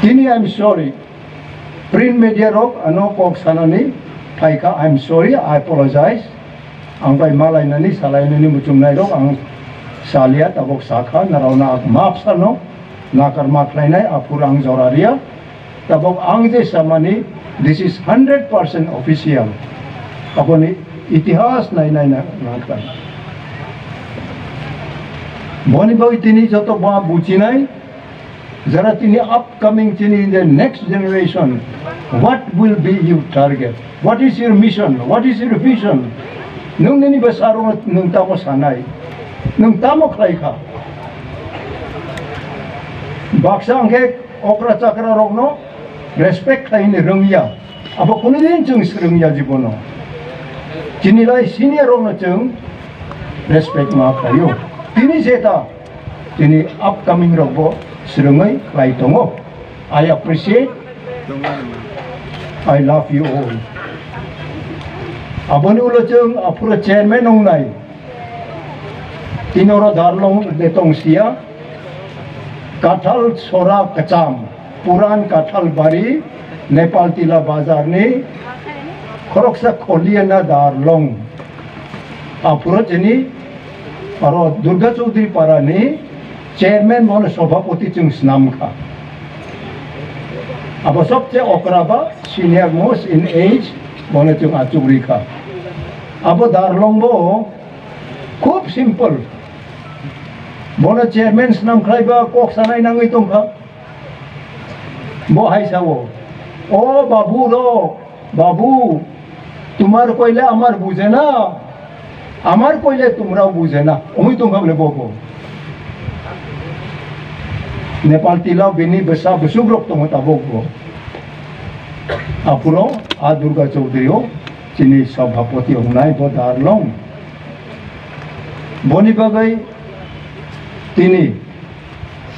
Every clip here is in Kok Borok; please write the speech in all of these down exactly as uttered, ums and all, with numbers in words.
Tini I'm sorry. Print media rok ano kok sanani phaikha, I'm sorry, I apologize. Ang bai malainani, salainani muchungnai rok ang salia, tabok sakha, narao na ang maaf sano, nakar ma khlainai, aphur ang jora ria. Tabok ang je samani, this is hundred percent official. Aboni itihas nai nai na, na khlai. Boni bagwi tini joto ba buchinai, jara tini upcoming tini in the next generation, what will be your target? What is your mission? What is your vision? Nung nini ba sarung nung tamo sanai, nung tamo khlai kha. Baksa angkhe okra chakra rokno respect khlaini rwngya. Abo kunudin chwng swrwngya jibono. Chini lai senior rokno chwng respect ma khlaio. Tini jeta, tini upcoming rokbo swrwngwi khlai tongo. I appreciate, I love you all. Aboni ulo chwng aphuru chairman wngnai. Tini oro Darlong de tongsia, Kathal Sora Kacham, Puran Kathal Bari, Nepal Tila Bazar ni khoroksa kholiya na Darlong. Aphuru chini oro Durga Chaudhary Para ni chairman bono sobhapoti chwng snam kha. Abo sobse okra ba senior most in age bono chwng achugri kha. Abo Darlong bo Khub simple. Bono chairman swnam khlaiba kok sanai nangwi tongkha. Bo hai sao, "O babu rok, babu, tumar koile amar buje na, amar koile tumrao buje na," wngwi tongkha bole bo bo. Nepal Tila bini bwsa bwswk rok tongo tabuk bo. Aphuru a Durga Chaudhary o chini sabhapati wngnai bo Darlong. Boni bagwi tini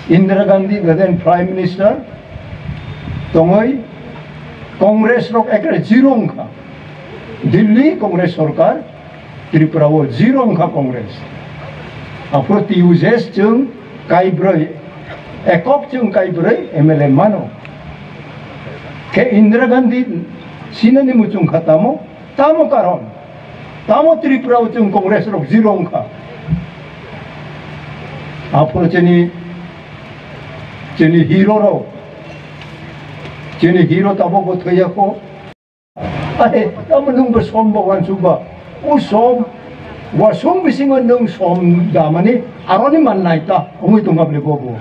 Indira Gandhi, the then Prime Minister, tongwi Congress rok ekre zero wngkha. Delhi Congress sorkar, Tripura o zero wngkha Congress. Aphuru T U J S chwng kaibrwi, ekok chwng kaibrwi M L A mano. Khe Indira Gandhi sinani muchung kha tamo, tamo karon. Tamo Tripura o chwng Congress rok zero wngkha. Aphuru chini, chini hero rok, chini hero tabok bo thwiya kho. Ai, tamo nwng bo som bo wansuk ba. O som, wasung bisingo nwng som damani aroni man nai ta, wngwi tongkha bole bo bo.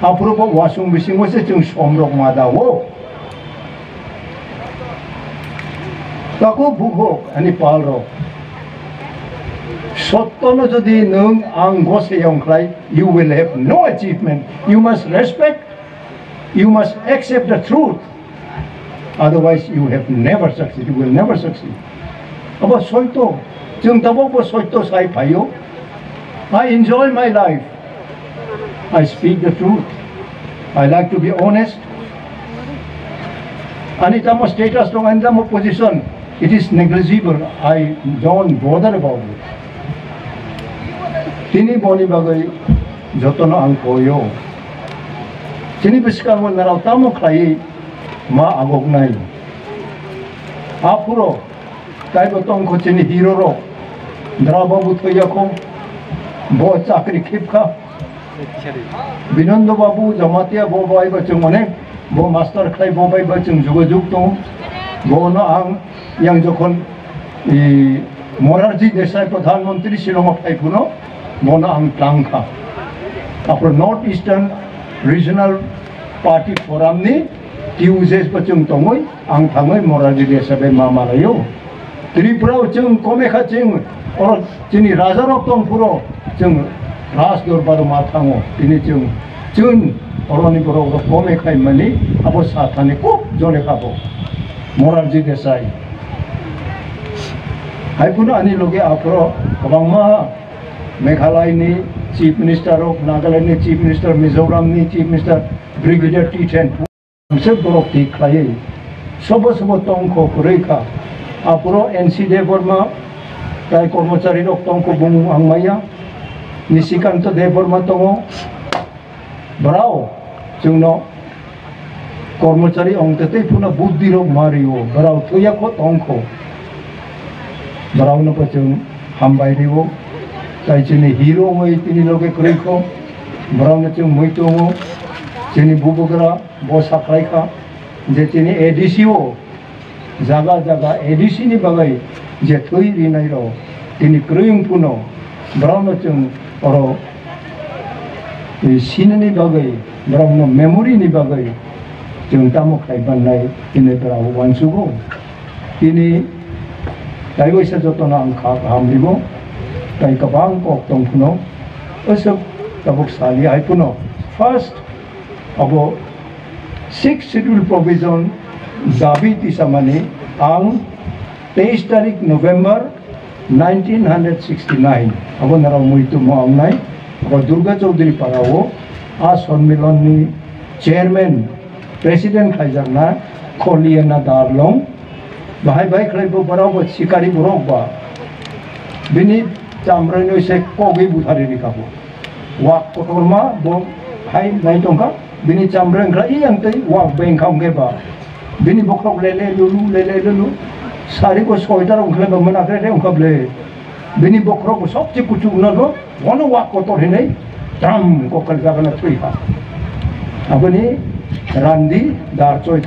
Aphuru bo wasung bisingo se chwng som rok ma da o. Taku bukhuk ani pal rok. Sotto no jodi nwng ang gose yong khlai, you will have no achievement. You must respect, you must accept the truth. Otherwise, you have never succeed, you will never succeed. Abo soito, chwng tabok bo soito sai phaio. I enjoy my life. I speak the truth. I like to be honest. Ani tamo status dong, ani tamo position, it is negligible. I don't bother about it. Tini boni bagwi jotono ang koyo. Chini bwskango narao tamo khlai ma agoknai. Aphuru taibo tongkho chini hero rok. Dra babu thwiya kho. Bo chakri khip kha. Binondo babu Jamatia bo bai ba chwng onek. Bo master khlai bo bai ba chwng jugajug tong. Bo no ang yang jokhon i Morarji Desai Pradhan Mantri Shillong phai phuno bo no ang tang kha. Aphuru North Eastern Regional Party Forum ni T U J S bo chwng tongwi ang thangwi Morarji Desai bai ma malaio. Tripura o chwng kome kha chwng oro chini raja rok tong phuro chwng Raj Dorbar o ma thango. Tini chwng chwng oroni borok rok kome khai mani abo sa thani kok jole kha bo Morarji Desai. Hai phano ani loge aphuro kwbangma Meghalaya ni Chief Minister rok, Nagaland ni Chief Minister, Mizoram ni Chief Minister, Brigadier T Thenphun. Hamswk borok thik khlaiwi sobo sobo tongkho kwrwi kha. Aphuru N C Debbarma tai kormochari rok tongkho bumung ang maya. Nishikanta Debbarma tongo. Brao chwngno Kormochari ongtwtwi phano buddhi rok ma rio, borok thwiya kho tong kho. Borokno bo chwng hambai rio. Tai chini hero wngwi tini loge kwrwi kho. Borokno chwng mui tongo. Chini bubagra bo sakhlai kha je chini A D C o jaga jaga A D C ni bagwi je thwi rinai rok tini kwrwi wng phano borokno chwng oro sinini bagwi, borokno memory ni bagwi chwng tamo khlai mannai tini borok uansugo. Tini taiwaisa jotono ang kha kaham rigo, tai kwbang kok tong phano aswk tabuk sali hai phano first abo Sixth Schedule provision dabi tisamani ang teis tarik November nineteen hundred sixty-nine abo narao muitu mo amnai abo Durga Chaudhary parao a sonmilon ni chairman president khaijakna Kholiana Darlong bahai bai khlai bo borok bo sikari borok ba bini chamroi noi se kogwi buthari rikabo. Wak kotorma bo hai nai tongkha, bini chamreng khlai yang tei wak beng kha hwnkhe ba. Bini bokhok lele lulu, lele lulu, sari bo soitar wngkhle ba mwnakre re wngkha ble. Bini bokhok bo sobse kuchuk no do, wano wak kotor hinai, tram kokkal jagana thwi kha. Aboni randi dar choi kha.